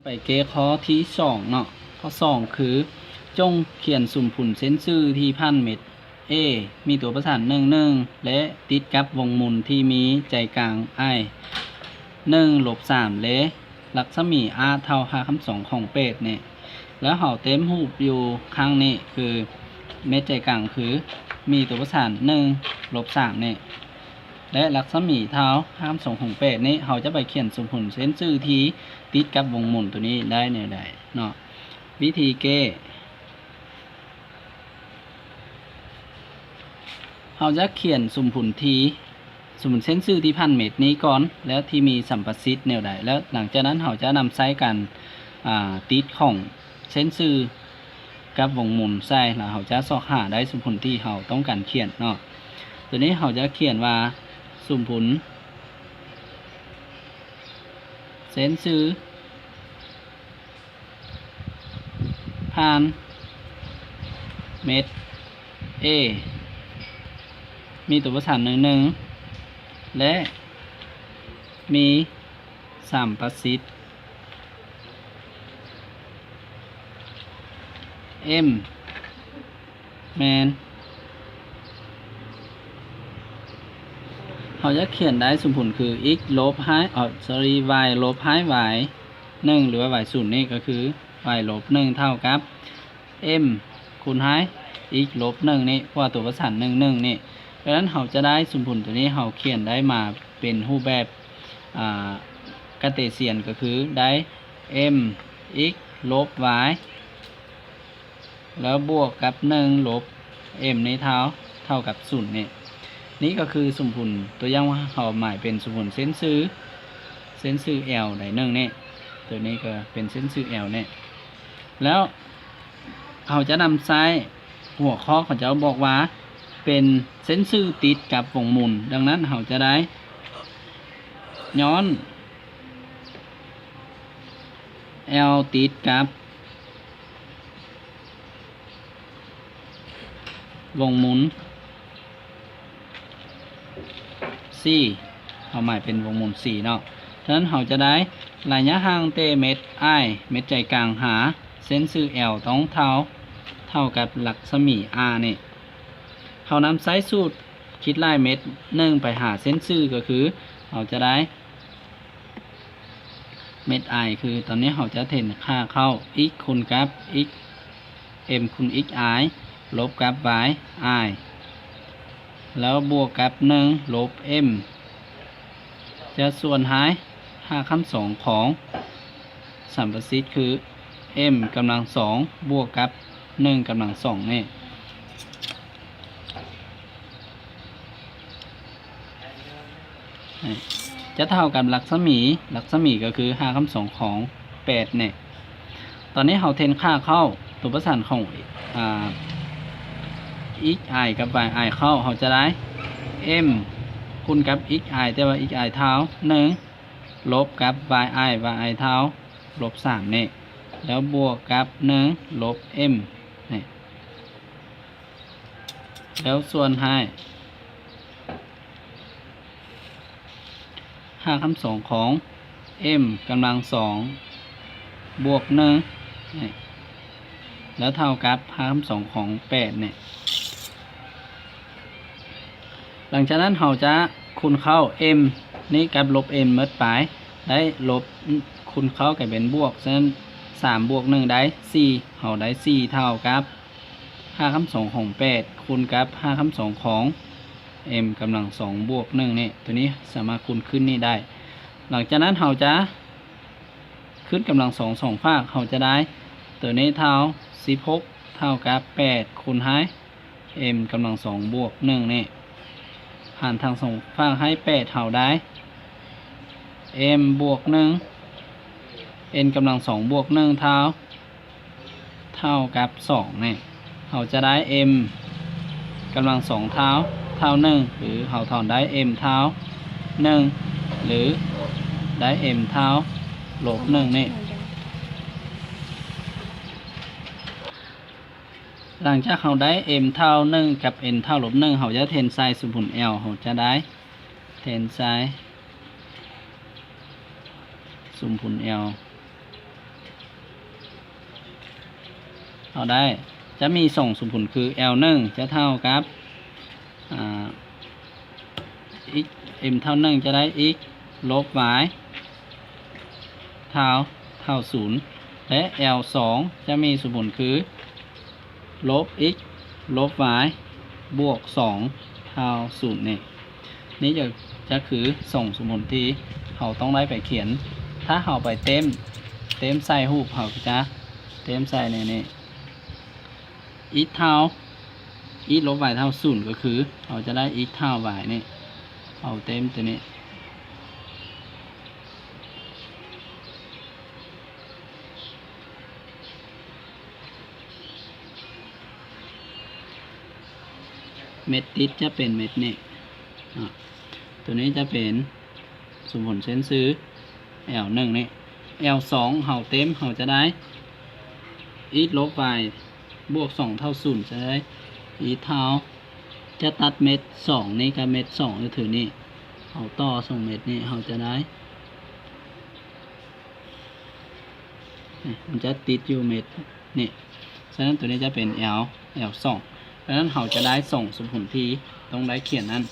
ໄປແກ້ຂໍ້ທີສອງເນາະ. ຂໍ້ສອງຄື ຈົ່ງຂຽນສົມຜົນເສັ້ນຊື່ທີ່ຜ່ານເມັດ A ມີຕົວປະສານໜຶ່ງໜຶ່ງ ແລະ ຕິດກັບວົງໝູນທີ່ມີໃຈກາງ I ໜຶ່ງ ລົບສາມ ແລະ ລັກສະໝີ R ເທົ່າຮາກຄຳສອງຂອງແປດນີ້ ແລ້ວເຮົາເຕັມຮູບຢູ່ຂ້າງນີ້ ຄືເມັດໃຈກາງຄືມີຕົວປະສານໜຶ່ງ ລົບສາມນີ້ ແລະ ລັກສະໝີເທົ່າຮາກຄຳສອງຂອງແປດນີ້ ເຮົາຈະໄປຂຽນສົມຜົນເສັ້ນຊື່ທີ່ຕິດກັບວົງໝູນໂຕນີ້ໄດ້ແນວໃດເນາະ? ວິທີແກ້ ເຮົາຈະຂຽນສົມຜົນທີ່ ສົມຜົນເສັ້ນຊື່ທີ່ຜ່ານເມັດນີ້ກ່ອນ ແລ້ວທີ່ມີສຳປະສິດແນວໃດ ແລ້ວຫຼັງຈາກນັ້ນເຮົາຈະນຳໃຊ້ການ ອາ ຕິດຂອງເສັ້ນຊື່ກັບວົງໝູນໃສ່ ແລ້ວເຮົາຈະຊອກຫາໄດ້ສົມຜົນທີ່ເຮົາຕ້ອງການຂຽນເນາະ. ໂຕນີ້ເຮົາຈະຂຽນວ່າສົມຜົນເສັ້ນຊື່ ຜ່ານເມັດ A ມີຕົວປະສານໜຶ່ງໜຶ່ງ ແລະ ມີສຳປະສິດ M ແມ່ນ ເຮົາຈະຂຽນໄດ້ສົມຜົນຄື x ລົບໃຫ້ ເອີ sorry y ລົບໃຫ້ y ໜຶ່ງ ຫຼືວ່າ y ສູນນີ້ ກໍຄື y ລົບໜຶ່ງ ເທົ່າກັບ m ຄູນໃຫ້ x ລົບໜຶ່ງນີ້ ເພາະວ່າຕົວປະສານໜຶ່ງໜຶ່ງນີ້. ດັ່ງນັ້ນເຮົາຈະໄດ້ສົມຜົນໂຕນີ້ ເຮົາຂຽນໄດ້ມາເປັນຮູບແບບ ອາ ກາເຕຊຽນ ກໍຄືໄດ້ m x ລົບ y ແລ້ວບວກກັບໜຶ່ງລົບ m ນີ້ເທົ່າ ເທົ່າກັບສູນນີ້. ນີ້ກໍຄືສົມຜົນ ຕົວຢ່າງວ່າເຮົາໝາຍເປັນສົມຜົນເສັ້ນຊື່ ເສັ້ນຊື່ L ໃດໜຶ່ງນີ້ ຕົວນີ້ກໍເປັນເສັ້ນຊື່ L ນີ້ ແລ້ວເຮົາຈະນຳໃຊ້ ຫົວຂໍ້ເຂົາເຈົ້າບອກວ່າເປັນເສັ້ນຊື່ຕິດກັບວົງໝູນ. ດັ່ງນັ້ນເຮົາຈະໄດ້ ຍ້ອນ L ຕິດກັບ ວົງໝູນ C ເຮົາໝາຍເປັນວົງໝູນ C ເນາະ. ສະນັ້ນເຮົາຈະໄດ້ໄລຍະຫ່າງແຕ່ເມັດ I ເມັດໃຈກາງ ຫາເສັ້ນຊື່ L ຕ້ອງເທົ່າ ເທົ່າກັບລັກສະໝີ R ນີ້. ເຮົານຳໃຊ້ສູດຄິດຫຼາຍເມັດໜຶ່ງໄປຫາເສັ້ນຊື່ ກໍຄືເຮົາຈະໄດ້ ເມັດ I ຄື ຕອນນີ້ເຮົາຈະເຫັນຄ່າເຂົ້າ x ຄູນກັບ x m ຄູນ xi ລົບກັບ yi ແລ້ວບວກກັບໜຶ່ງລົບ m ຈະສ່ວນໃຫ້ຮາກຄຳສອງຂອງສຳປະສິດຄື m ກຳລັງສອງບວກກັບໜຶ່ງກຳລັງສອງນີ້ ຈະເທົ່າກັບລັກສະໝີ ລັກສະໝີກໍຄືຮາກຄຳສອງຂອງແປດນີ້. ຕອນນີ້ເຮົາແທນຄ່າເຂົ້າຕົວປະສານຂອງ ອາ xi ກັບ yi ເຂົ້າ ເຮົາຈະໄດ້ m ຄູນກັບ xi ແຕ່ວ່າ xi ເທົ່າໜຶ່ງ ລົບກັບ yi yi ເທົ່າລົບສາມນີ້ ແລ້ວບວກກັບໜຶ່ງລົບ m ນີ້ ແລ້ວສ່ວນໃຫ້ຮາກຄຳສອງຂອງ m ກຳລັງສອງບວກໜຶ່ງນີ້ ແລ້ວເທົ່າກັບຮາກຄຳສອງຂອງແປດນີ້. ຫຼັງຈາກນັ້ນເຮົາຈະຄູນເຂົ້າ m ນີ້ກັບລົບ m ໝົດໄປ ໄດ້ລົບຄູນເຂົ້າກາຍເປັນບວກ ສະນັ້ນ ສາມບວກໜຶ່ງໄດ້ສີ່ ເຮົາໄດ້ສີ່ເທົ່າກັບຮາກຄຳສອງຂອງແປດ ຄູນກັບຮາກຄຳສອງຂອງ m ກຳລັງສອງບວກໜຶ່ງນີ້ ໂຕນີ້ສາມາດຄູນຂຶ້ນນີ້ໄດ້. ຫຼັງຈາກນັ້ນເຮົາຈະ ຂຶ້ນກຳລັງສອງ ສອງຟາກ ເຮົາຈະໄດ້ໂຕນີ້ເທົ່າສິບຫົກ ເທົ່າກັບແປດ ຄູນໃຫ້ m ກຳລັງສອງບວກໜຶ່ງນີ້ ຫານທັງສອງຟາກໃຫ້ແປດ ເຮົາໄດ້ m ບວກໜຶ່ງ n ກຳລັງສອງບວກໜຶ່ງເທົ່າ ເທົ່າກັບສອງນີ້ ເຮົາຈະໄດ້ m ກຳລັງສອງເທົ່າ ເທົ່າໜຶ່ງ ຫຼືເຮົາຖອນໄດ້ m ເທົ່າໜຶ່ງ ຫຼືໄດ້ m ເທົ່າລົບໜຶ່ງນີ້. ຫຼັງຈາກເຮົາໄດ້ m ເທົ່າໜຶ່ງ ກັບ n ເທົ່າລົບໜຶ່ງ ເຮົາຈະແທນໃສ່ສົມຜົນ L ເຮົາຈະໄດ້ແທນໃສ່ສົມຜົນ L ເຮົາໄດ້ ຈະມີສອງສົມຜົນຄື L ໜຶ່ງຈະເທົ່າກັບ ອ່າ x m ເທົ່າໜຶ່ງຈະໄດ້ x ລົບ y ເທົ່າ ເທົ່າສູນ ແລະ L ສອງຈະມີສົມຜົນຄື ລົບ x ລົບ y ບວກສອງເທົ່າສູນນີ້. ນີ້ຈະ ຈະຄືສອງສົມຜົນທີ່ເຮົາຕ້ອງໄດ້ໄປຂຽນ. ຖ້າເຮົາໄປເຕັມ ເຕັມໃສ່ຮູບ ເຮົາຈະເຕັມໃສ່ໃນນີ້ x ເທົ່າ x ລົບ y ເທົ່າສູນ ກໍຄືເຮົາຈະໄດ້ x ເທົ່າ y ນີ້ ເຮົາເຕັມຕົວນີ້. ເມັດຕິດຈະເປັນເມັດນີ້ ອາ ຕົວນີ້ຈະເປັນສົມຜົນເສັ້ນຊື່ L ໜຶ່ງນີ້. L ສອງເຮົາເຕັມ ເຮົາຈະໄດ້ x ລົບ y ບວກສອງເທົ່າສູນ ຈະໄດ້ x ເທົ່າ ຈະຕັດເມັດສອງນີ້ກັບເມັດສອງຢູ່ທີ່ນີ້ ເຮົາຕໍ່ສອງເມັດນີ້ ເຮົາຈະໄດ້ ນີ້ ມັນຈະຕິດຢູ່ເມັດນີ້. ສະນັ້ນ ຕົວນີ້ຈະເປັນ L L ສອງ. ສະນັ້ນ ເຮົາຈະໄດ້ສອງສົມຜົນທີ່ຕ້ອງໄດ້ຂຽນນັ້ນ.